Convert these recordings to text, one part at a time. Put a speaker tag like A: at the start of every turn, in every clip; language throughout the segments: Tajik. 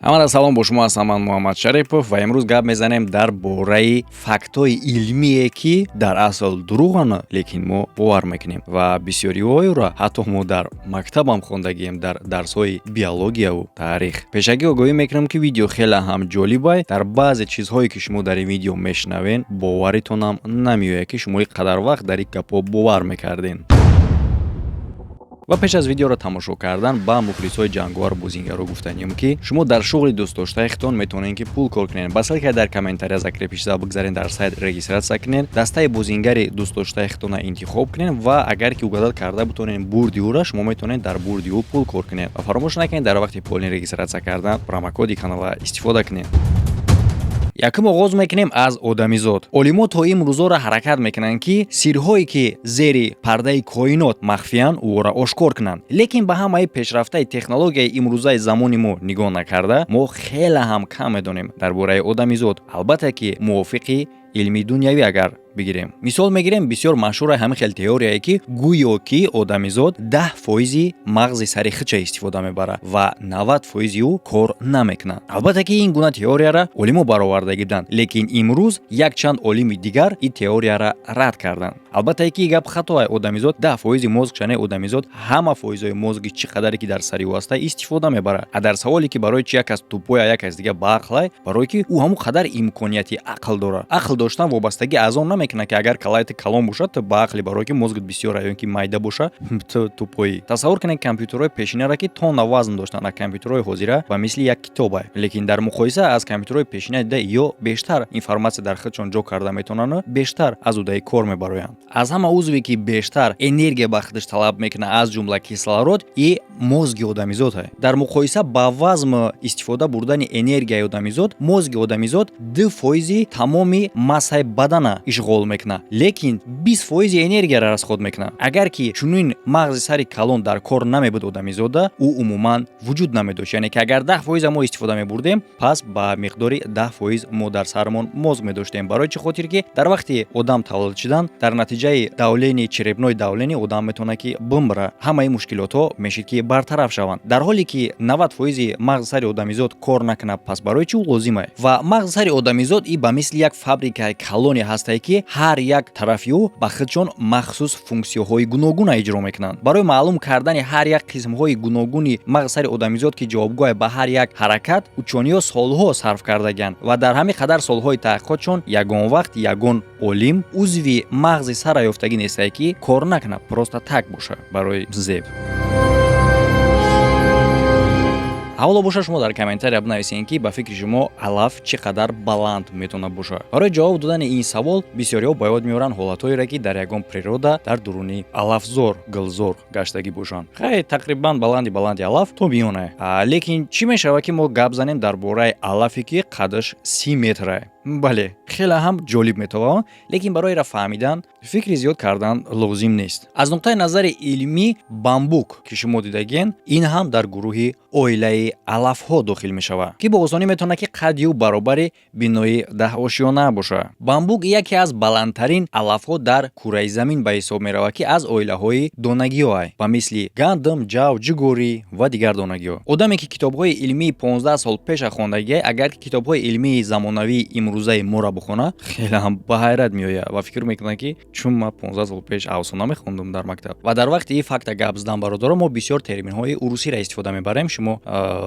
A: Ҳамада салом, бо шумо ҳастам ман, Муҳаммад Шарипов, ва имрӯз гап мезанем дар бораи фактҳои илмие, ки дар асл дурӯғанд, лекин мо бовар мекунем ва бисёриҳоеро ҳатто мо дар мактабам хондагием, дар дарсҳои биологияву таърих. Пешакӣ огоҳӣ мекунам, ки видео хеле ҳам ҷолибай. Дар баъзе чизҳое, ки шумо дар ин видео мешунавед, боваритонам намеояд, ки шумо ин қадар вақт дар ин гапҳо бовар мекардем. Ва пеш аз видеоро тамошо кардан ба мухлисҳои ҷанговару бозингаро гуфтанем, ки шумо дар шуғли дӯстдоштаи худтон метавонед, ки пул кор кунед. Ба ссылка дар комментария закрепить шуда бигзарен, дар сайт регистрация кунед, дастаи бозингари дӯстдоштаи худтонро интихоб кунед ва агар ки угадать карда бутонед бурди ӯра, шумо метавонед дар бурди ӯ пул кор кунед. Ва фаромӯш накунед, дар вақти полный регистрация кардан промокоди канала истифода кунед. Якум, оғоз мекунем аз одамизод. Олимон то имрӯзоро ҳаракат мекунанд, ки сирҳое, ки зери пардаи коинот махфиянд, ӯро ошкор кунанд. Лекин ба ҳамаи пешрафтаи технологияи имрӯзаи замони мо нигоҳ накарда, мо хеле ҳам кам медонем дар бораи одамизод. Албатта, ки мувофиқи илми дунявӣ агар бигирем, мисол мегирем, бисёр машҳура ҳамин хел теорияе, ки гӯё ки одамизод 10% мағзи сари худша истифода мебарад ва 90% ӯ кор намекунад. Албатта, ки ин гуна теорияра олимо бароварда буданд, лекин имрӯз якчанд олими дигар ин теорияра рад карданд. Албатта, ки гап хатоа. Одамизод 10% мозг чане, одамизод ҳама фоизҳои мозги, чӣ қадаре ки дар сари ӯ аста, истифода мебарад. А дар саволе, ки барои чи як кас тупой, а як кас дига баақлай, барое ки ӯ ҳамон қадар имконияти ақл дорад. Ақл доштан вобастагӣ аз он намекунад, ки агар каллаи ту калон бошад, ту баақлӣ, барое ки мозгат бисёр, ё ин ки майда боша, ту тупой. Тасаввур кунед компютерҳои пешинара, ки тонна вазн доштанд, а компютерҳои ҳозира ба мисли як китоба. Лекин дар муқоиса аз компютерҳои пешина дида, ё бештар информатсия дар худшон ҷо карда метавонанд, бештар аз удаи кор мебароянд. Аз ҳама узве, ки бештар энергия ба худаш талаб мекунад, аз ҷумла кислород, и мозги одамизод. Дар муқоиса ба вазм истифода бурдани энергияи одамизод, мозги одамизод 2% тамоми массаи бадана ишғол мекунад, лекин 20% энергияро расход мекунад. Агар ки чунин мағзи сари калон дар кор намебуд, одамизода ӯ умуман вуҷуд намедошт. Яъне ки агар 10% мо истифода мебурдем, пас ба миқдори 10% мо дар сармон мозг медоштем. Барои чӣ хотир ки дар вақти одам таваллуд шудан дар натиҷаи давление, черепной давление, одам метавонад ки бимра, ҳамаи мушкилотҳо мешид, ки бартараф шаванд. Дар ҳоле ки 90% мағзи сари одамизод кор накунад, пас барои чӣ ӯ лозима? Ва мағзи сари одамизод и ба мисли як фабрикаи калоне ҳастае, ки ҳар як тарафи ӯ ба худшон махсус функсияҳои гуногуна иҷро мекунанд. Барои маълум кардани ҳар як қисмҳои гуногуни мағзи сари одамизод, ки ҷавобгӯҳ ба ҳар як ҳаракат, учёный ҳо солҳо сарф кардагианд ва дар ҳамин қадар солҳои таҳқиқотшон ягон вақт ягон олим узви мағзи сара ёфтагӣ нестае, ки кор накунад, просто так боша, барои зеб. Ҳаволо боша, шумо дар комментария бинависед, ки ба фикри шумо алаф чӣ қадар баланд метавонад бошад. Барои ҷавоб додани ин савол бисёриҳо ба ёд меоранд ҳолатҳоеро, ки дар ягон природа, дар дуруни алафзор, гулзор гаштагӣ бошанд. Хай, тақрибан баланди баланди алаф то миёна. Лекин чӣ мешавад, ки мо гап занем дар бораи алафе, ки қадаш 30 метра? Бале, хеле ҳам ҷолиб метавонад, лекин барои ра фаҳмидан фикри зиёд кардан лозим нест. Аз нуқтаи назари илмӣ, бамбук, ки шумо дидагиен, ин ҳам дар гурӯҳи оилаи алафҳо дохил мешавад, ки бо осонӣ метавонад, ки қадди ӯ баробари бинои даҳошёна бошад. Бамбук яке аз баландтарин алафҳо дар кураи замин ба ҳисоб меравад, ки аз оилаҳои донагиҳоай, ба мисли гандум, ҷав, ҷугорӣ ва дигар донагиҳо. Одаме, ки китобҳои илмии 15 сол пеша хондагиай, агар ки китобҳои илмии замонавии имрӯзаи моро бихонад, хеле ҳам ба ҳайрат меояд ва фикр мекунад, ки чун ман 15 сол пеш афсона мехондум дар мактаб. Ва дар вақти ин факта гап задан, бародаро, мо бисёр терминҳои урусиро истифода мебарем. Шумо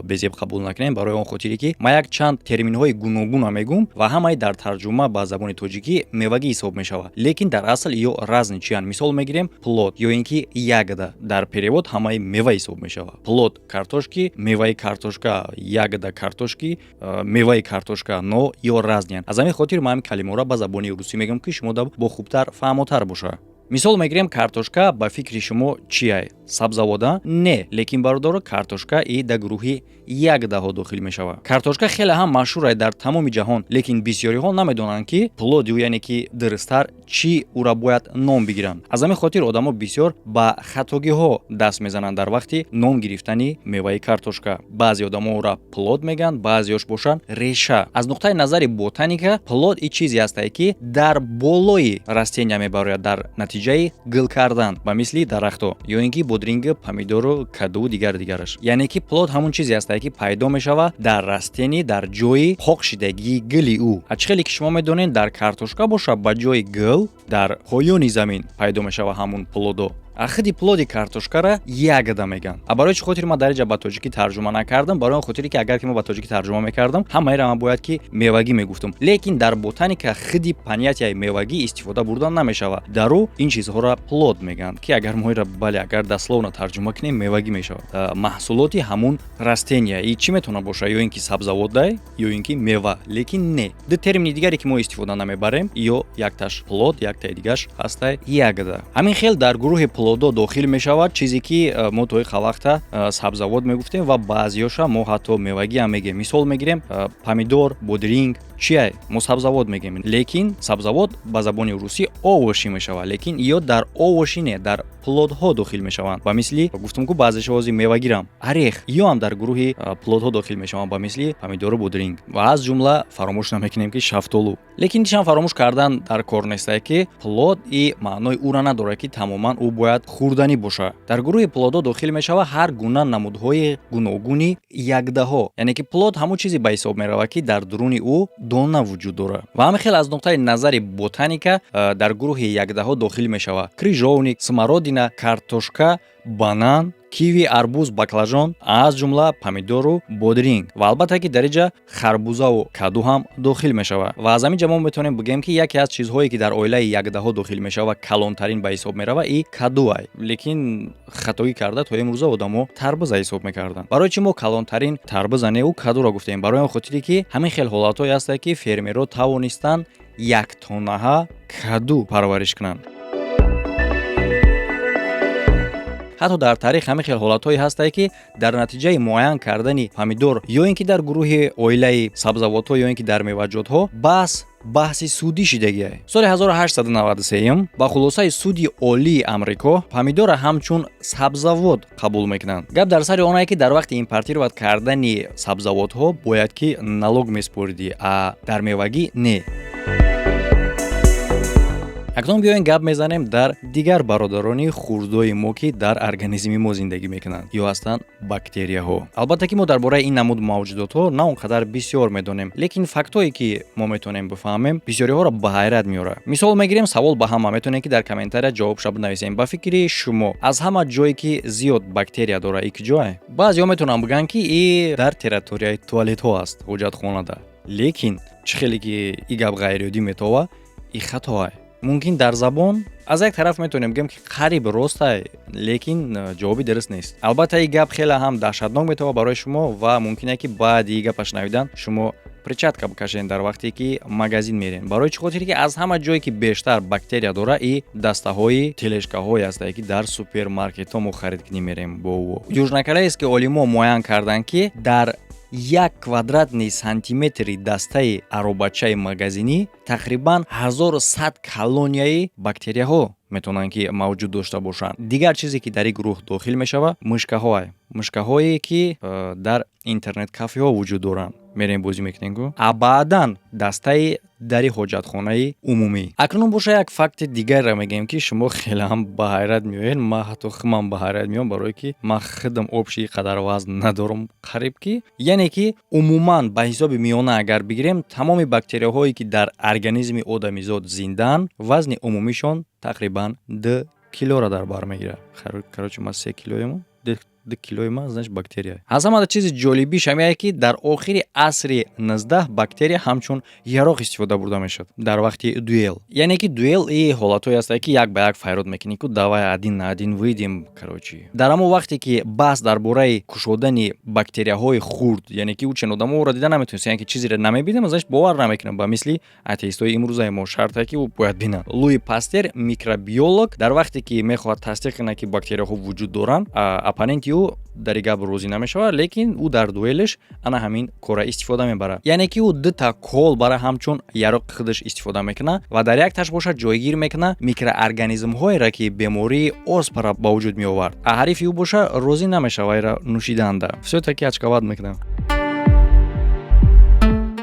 A: безеб қабул накунем, барои он хотире ки ман як чанд терминҳои гуногуна мегӯм ва ҳамаи дар тарҷума ба забони тоҷикӣ мевагӣ ҳисоб мешавад, лекин дар асл ё разный чиянд. Мисол мегирем: плод ё ин ки ягода дар перевод ҳамаи мева ҳисоб мешавад. Плод картошки, меваи картошка, ягода картошки, меваи картошка, но ё разный янд. Аз ҳамин хотир ман ҳамин калимаҳоро ба забони русӣ мегӯям, ки шумо бо хубтар фаҳмотар бошад. Мисол мегирем: картошка ба фикри шумо чия? Сабзавода? Не, лекин, бародаро, картошка и дар гурӯҳи ягода ҳо дохил мешавад. Картошка хеле ҳам машҳурае дар тамоми ҷаҳон, лекин бисёриҳо намедонанд, ки плод и ӯ, яъне ки дурусттар чӣ ӯра бояд ном бигиранд. Аз ҳамин хотир одамо бисёр ба хатогиҳо даст мезананд дар вақти ном гирифтани меваи картошка. Баъзе одамо ӯра плод мегӯянд, баъзеош бошанд реша. Аз нуқтаи назари ботаника, плод и чизе ҳастае, ки дар болои растения мебарояд, дар натиҷаи Натиҷаи гул кардан, ба мисли дарахтҳо, ё ин ки бодринги, помидору, каду, дигар дигараш. Яъне ки плод ҳамун чизе ҳастае, ки пайдо мешавад дар растенӣ дар ҷои пок шидагии гули ӯ. А чӣ хеле ки шумо медонед, дар картошка боша, ба ҷои гул дар поёни замин пайдо мешавад ҳамун плодо. А худи плоди картошкара ягода мегӯянд. А барои чӣ хотир ман дар инҷа ба тоҷикӣ тарҷума накардам? Барои он хотире, ки агар ки ман ба тоҷикӣ тарҷума мекардам, ҳамаеро ман бояд ки мевагӣ мегуфтам. Лекин дар ботаника худи понятияи мевагӣ истифода бурдан намешавад. Дар ӯ ин чизҳоро плод мегӯянд, ки агар мо ира, бале, агар дословно тарҷума кунем, мевагӣ мешавад. Маҳсулоти ҳамун растения и чӣ метавонад бошад? Ё ин ки сабзавотдай, ё ин ки мева. Лекин не, ду термини дигаре, ки мо истифода намебарем, ё якташ плод, яктаи дигаш ҳастай ягода. Ҳамин хел дар гурӯҳи плодо дохил мешавад чизе, ки мо то иқа вақта сабзавот мегуфтем ва баъзиёша мо ҳатто мевагӣ ҳам мегӯем. Мисол мегирем, помидор, бодринг чия? Мо сабзавот мегӯем, лекин сабзавот ба забони русӣ овощи мешавад. Лекин ё дар овощи не, дар плодҳо дохил мешаванд. Ба мисли гуфтам ку, баъзеша ҳози мевагирам, орех ё ҳам дар гурӯҳи плодҳо дохил мешаванд, ба мисли помидору бодринг ва аз ҷумла фаромӯш намекунем, ки шафтолу. Лекин ишам фаромӯш кардан дар кор нестае, ки плод и маънои ӯра надорад, ки тамоман ӯ бояд хӯрданӣ бошад. Дар гурӯҳи плодҳо дохил мешавад ҳар гуна намудҳои гуногуни ягодаҳо. Яъне ки плод ҳамон чизе ба ҳисоб меравад, ки дар дуруни ӯ дона вуҷуд дорад. Ва ҳамин хел аз нуқтаи назари ботаника дар гурӯҳи ягодаҳо дохил мешавад крыжовник, смородина, картошка, банан, киви, арбуз, баклажон, аз ҷумла помидору бодринг ва албатта ки дар инҷа харбузаву каду ҳам дохил мешавад. Ва аз ҳамин ҷа мо метавонем бигӯем, ки яке аз чизҳое, ки дар оилаи ягодаҳо дохил мешавад, калонтарин ба ҳисоб меравад, и кадуай. Лекин хатоӣ карда то имрӯза одамо тарбуза ҳисоб мекарданд. Барои чӣ мо калонтарин тарбуза не, ӯ кадуро гуфтем? Барои он хотире, ки ҳамин хел ҳолатҳое ҳастанд, ки фермерҳо тавонистанд яктонаҳа каду парвариш кунанд. Ҳатто дар таърих ҳамин хел ҳолатҳое ҳастае, ки дар натиҷаи муайян кардани помидор ё ин ки дар гурӯҳи оилаи сабзавотҳо, ё ин ки дар меваҷотҳо бас баҳси судӣ шидагиай. Соли 1893 ба хулосаи Суди Олии Амрико помидорро ҳамчун сабзавот қабул мекунанд. Гап дар сари онае, ки дар вақти импортировать кардани сабзавотҳо бояд ки налог месупоридӣ, а дар мевагӣ не. Акнун биёем, гап мезанем дар дигар бародарони хурдои мо, ки дар организми мо зиндагӣ мекунанд, ё ҳастанд бактерияҳо. Албатта ки мо дар бораи ин намуд мавҷудотҳо на он қадар бисёр медонем, лекин фактҳое, ки мо метавонем бифаҳмем, бисёриҳоро ба ҳайрат меорад. Мисол мегирем, савол ба ҳама, метавонем, ки дар комментария ҷавобша бинависем: ба фикри шумо, аз ҳама ҷое, ки зиёд бактерия дора, и куҷое? Баъзеҳо метавонанд бигӯянд, ки и дар территорияи туалетҳо аст, ҳоҷатхонада. Лекин чӣ хеле ки и гап ғайриоддӣ метова, и хатоай. Мумкин дар забон аз як тараф метавонем бигӯем, ки қариб ростай, лекин ҷавоби дуруст нест. Албатта, ин гап хеле ҳам даҳшатнок метавонад барои шумо ва мумкин ки баъди ин гапа шунавидан шумо перчатка бикашед дар вақте ки магазин мерем. Барои чӣ хотире, ки аз ҳама ҷое, ки бештар бактерия дора, и дастаҳои тележкаҳое ҳастае, ки дар супермаркетҳо мо харидкунӣ мерем бо ӯ. Южнокорейский олимо муайян карданд, ки дар як квадратный сантиметри дастаи аробачаи магазинӣ тақрибан 1100 колонияи бактерияҳо метавонанд ки мавҷуд дошта бошанд. Дигар чизе, ки дар ин гурӯҳ дохил мешавад, мышкаҳое, мышкаҳое ки дар интернет кафеҳо вуҷуд доранд, мерем бозӣ мекунем ку. А баъдан дастаи дари ҳоҷатхонаи умумӣ. Акнун боша, як факти дигарро мегӯем, ки шумо хеле ҳам ба ҳайрат меоед. Ман ҳатто худам ба ҳайрат меоям, барое ки ман худам вообще қадар вазн надорам қариб ки. Яъне ки умуман ба ҳисоби миёна агар бигирем, тамоми бактерияҳое, ки дар организми одамизод зиндаанд, вазни умумишон тақрибан 2 килоро дар бар мегирад. Короче, ман 3 килоему, 2 килои ман, значит, бактерия. Аз ҳамада чизи ҷолибиш ҳамяе, ки дар охири асри 19 бактерия ҳамчун яроқ истифода бурда мешуд дар вақти дуэл. Яъне ки дуэл и ҳолатҳое ҳастае, ки як ба як файрод мекунӣ ку, давай один на один выйдем, короче. Дар ҳамон вақте ки баҳс дар бораи кушодани бактерияҳои хурд, яъне ки учен одамо ӯро дида наметавонист, яъне ки чизеро намебинам, значит, бовар намекунам. Ба мисли атеистои имрӯзаи мо шарте, ки ӯ бояд бинад. Луи Пастер, микробиолог, дар вақте ки мехоҳад тасдиқ кунад, ки бактерияҳо вуҷуд доранд, оппоненти ӯ дар ин гап розӣ намешавад, лекин ӯ дар дуэлш ана ҳамин кора истифода мебарад. Яъне ки ӯ дута кол бара ҳамчун яроқи худаш истифода мекунад ва дар якташ бошад ҷойгир мекунад микроорганизмҳоеро, ки бемории оспара ба вуҷуд меовард, а ҳарифи ӯ боша розӣ намешавад айра нӯшиданда, всё-таки очковать мекунад.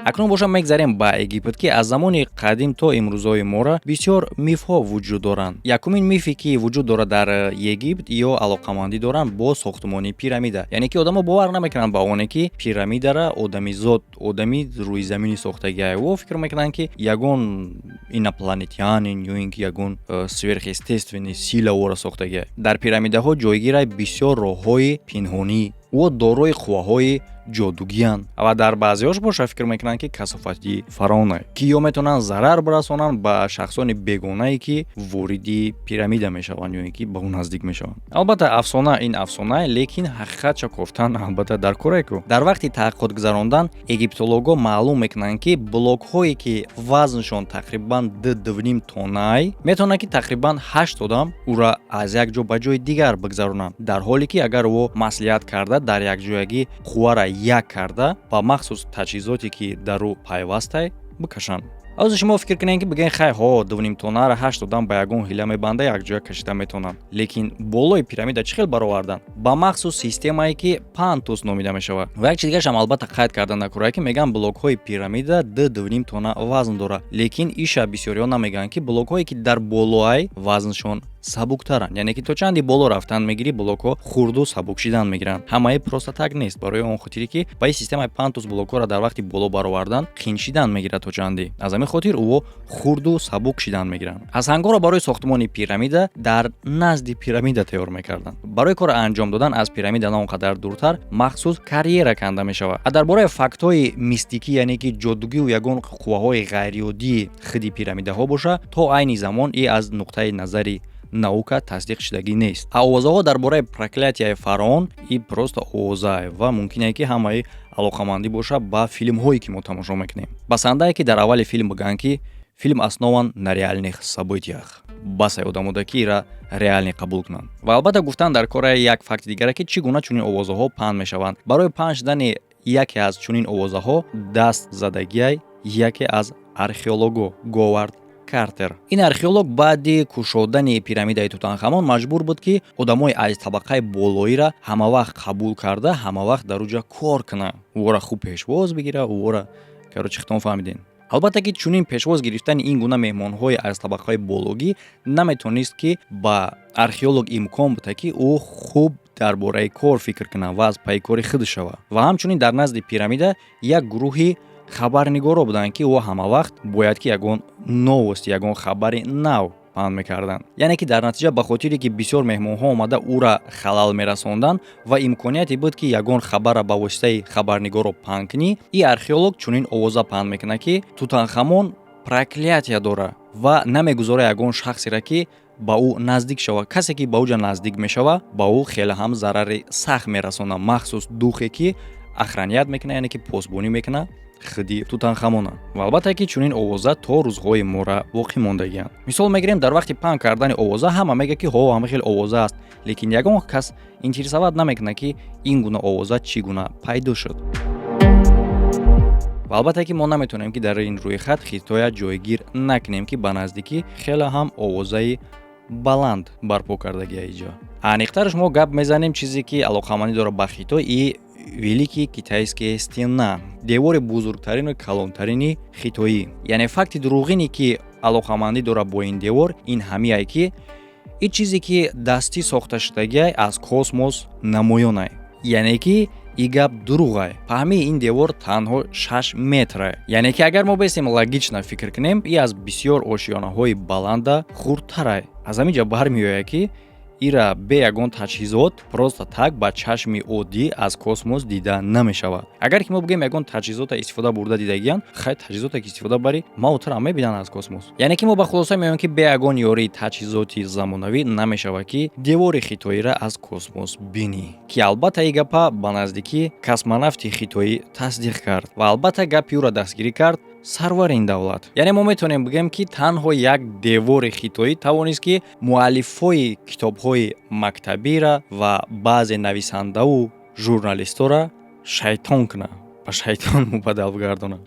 A: Акнун бошам мегзарем ба Египет, ки аз замони қадим то имрӯзҳои мора бисёр мифҳо вуҷуд доранд. Якумин мифе ки вуҷуд дорад дар Египт, ё алоқамандӣ доранд бо сохтмони пирамида. Яъне ки одамо бовар намекунанд ба оне ки пирамидара одамизод, одами рӯи замини сохтагиа. Ӯ фикр мекунанд, ки ягон инопланетянин ё ин ки ягон сверхъестественный сила ӯро сохтагиа. Дар пирамидаҳо ҷойгира бисёр роҳҳои пинҳонӣ, ӯ дорои қувваҳои ҷодугиянд ва дар баъзеҳош боша фикр мекунанд, ки касофати фараона, ки ё метавонанд зарар бирасонанд ба шахсони бегонае, ки вориди пирамида мешаванд ё ин ки ба ӯ наздик мешаванд. Албатта, афсона ин афсона, лекин ҳақиқатша кофтан албатта дар коре ку. Дар вақти таҳқиқот гузарондан египтологҳо маълум мекунанд, ки блокҳое ки вазншон тақрибан 2,5 тоннаай, метавонанд, ки тақрибан ҳашт одам ӯра аз як ҷо ба ҷои дигар бигзаронанд, дар ҳоле ки агар ӯ маслиҳат карда, дар якҷоягӣ қуввара як карда, ба махсус таҷҳизоте ки дар ӯ пайвастай бикашанд. Ҳозир шумо фикр кунед, ки бигӯед, хай ҳо, 2,5 тоннаро ҳашт одам ба ягон ҳила мебанда, якҷоя кашида метавонанд, лекин болои пирамида чӣ хел баровардан? Ба махсус системае, ки пантус номида мешавад. Ва як чиз дигарашам албатта қайд кардан накора, ки мегӯянд, блокҳои пирамида 2,5 тонна вазн дорад, лекин иша бисёриҳо намегӯянд, ки блокҳое ки дар болоай вазншон сабуктаранд. Яъне ки то чанди боло рафтан мегирӣ, блокҳо хурду сабук шидан мегиранд. Ҳамаи просто так нест, барои он хотире ки ба ин системаи пантус блокҳоро дар вақти боло баровардан қин шидан мегирад то чанди. Аз ҳамин хотир ӯ хурду сабук шидан мегиранд. Аз ҳангоро барои сохтмони пирамида дар назди пирамида тайёр мекарданд. Барои кор анҷом додан аз пирамида на он қадар дуртар махсус карьера канда мешавад. А дар бораи фактҳои мистикӣ, яъне ки ҷодугию ягон қувваҳои ғайриоддии хиди пирамидаҳо боша, то айни замон и аз нуқтаи назари наука тасдиқ шудагӣ нест. А овозаҳо дар бораи проклятияи фараон и просто овозае ва мумкине, ки ҳамаи алоқамандӣ боша ба филмҳое, ки мо тамошо мекунем. Басандае, ки дар аввали филм бигӯянд, ки фильм основан на реальных событиях, басай одамода, ки ира реально қабул кунанд. Ва албатта, гуфтан дар кораи як факти дигаре, ки чӣ гуна чунин овозаҳо паҳн мешаванд. Барои паҳн шудани яке аз чунин овозаҳо даст задагиай яке аз археолого, Говард Картер. Ин археолог баъди кушодани пирамидаи Тутанхамон маҷбур буд, ки одамои аз табақаи болоира ҳамавақт қабул карда, ҳамавақт дар уҷа кор кунад, ӯро хуб пешвоз бигира, ӯро, короче, хитон фаҳмидем. Албатта, ки чунин пешвоз гирифтани ин гуна меҳмонҳои аз табақаҳои бологӣ наметонист, ки ба археолог имкон бита, ки ӯ хуб дар бораи кор фикр кунад ва аз пайи кори худ шавад. Ва ҳамчунин дар назди пирамида як гурӯҳи хабарнигоро буданд, ки ӯ ҳамавақт бояд ки ягон новость, ягон хабари нав паҳн мекарданд. Яъне ки дар натиҷа, ба хотире ки бисёр меҳмонҳо омада ӯра халал мерасонданд ва имконияте буд, ки ягон хабарра ба воситаи хабарнигоро паҳн кунӣ, и археолог чунин овоза паҳн мекунад, ки Тутанхамон проклятия дорад ва намегузорад ягон шахсеро, ки ба ӯ наздик шавад. Касе ки ба ӯ ҷа наздик мешавад, ба ӯ хеле ҳам зарари сахт мерасонад. Махсус духе ки охранять мекунад, яъне ки посбонӣ мекунад худи Тутанхамона. Ва албатта, ки чунин овоза то рӯзҳои мора боқӣ мондагианд. Мисол мегирем, дар вақти паҳн кардани овоза ҳама мегӯяд, ки ҳо, ҳама хел овоза аст, лекин ягон кас интересовать намекунад, ки ин гуна овоза чӣ гуна пайдо шуд. Ва албатта, ки мо наметавонем, ки дар ин рӯйхат Хитоя ҷойгир накунем, ки ба наздикӣ хеле ҳам овозаи баланд барпо кардагия иҷо. Аниқтараш мо гап мезанем чизе, ки алоқамандӣ дорад ба Хитой, и Великий Китайская стена, девори бузургтарину калонтарини хитоӣ. Яъне факти дурӯғине, ки алоқамандӣ дорад бо ин девор, ин ҳамияе, ки ин чизе, ки дастӣ сохта шудагиай, аз космос намоёнай. Яъне ки и гап дурӯғай. Паҳмии ин девор танҳо 6 метра. Яъне ки агар мо бестем логично фикр кунем, и аз бисёр ошёнаҳои баланда хурдтарай. Аз ҳамин ҷо бармеояд, ки ира бе ягон таҷҳизот просто так ба чашми оддӣ аз космос дида намешавад. Агар ки мо бигӯем, ягон таҷҳизота истифода бурда дидагиян, хай, таҷҳизоте ки истифода барӣ, ма утара мебинанд аз космос. Яъне ки мо ба хулоса меоем, ки бе ягон ёрии таҷҳизоти замонавӣ намешавад, ки девори хитоира аз космос бинӣ, ки албатта и гапа ба наздикӣ космонавти хитоӣ тасдиқ кард ва албатта гапи ӯро дастгирӣ кард сарвари ин давлат. Яъне мо метавонем бигӯем, ки танҳо як девори хитоӣ тавонист, ки муаллифҳои китобҳои мактабира ва баъзе нависандаву журналистора шайтон кунад, ба шайтон мубаддал бигардонад.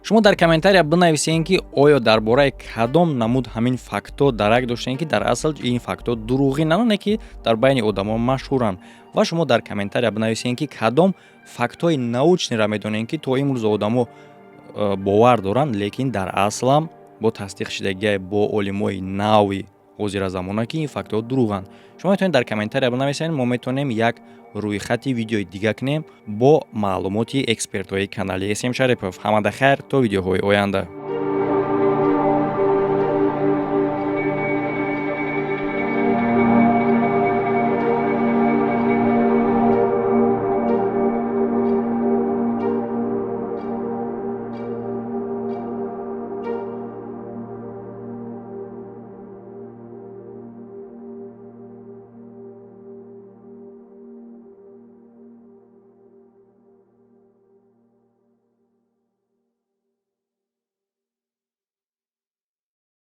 A: Шумо дар комментария бинависем, ки оё дар бораи кадом намуд ҳамин фактҳо дарак доштем, ки дар асл ин фактҳо дурӯғӣ нанане, ки дар байни одамон машҳуранд. Ва шумо дар комментария бинависем, ки кадом фактҳои научный ро медонем, ки то имрӯз одамо бовар доранд, лекин дар аслам бо тасдиқ шудагиай бо олимои нави ҳозира замона, ки ин фактҳо дурӯғанд. Шумо метавонед дар комментария бинависед, мо метавонем як рӯйхати видеои дига кунем бо маълумоти экспертҳои канали СМ Шарипов. Ҳамада хайр, то видеоҳои оянда.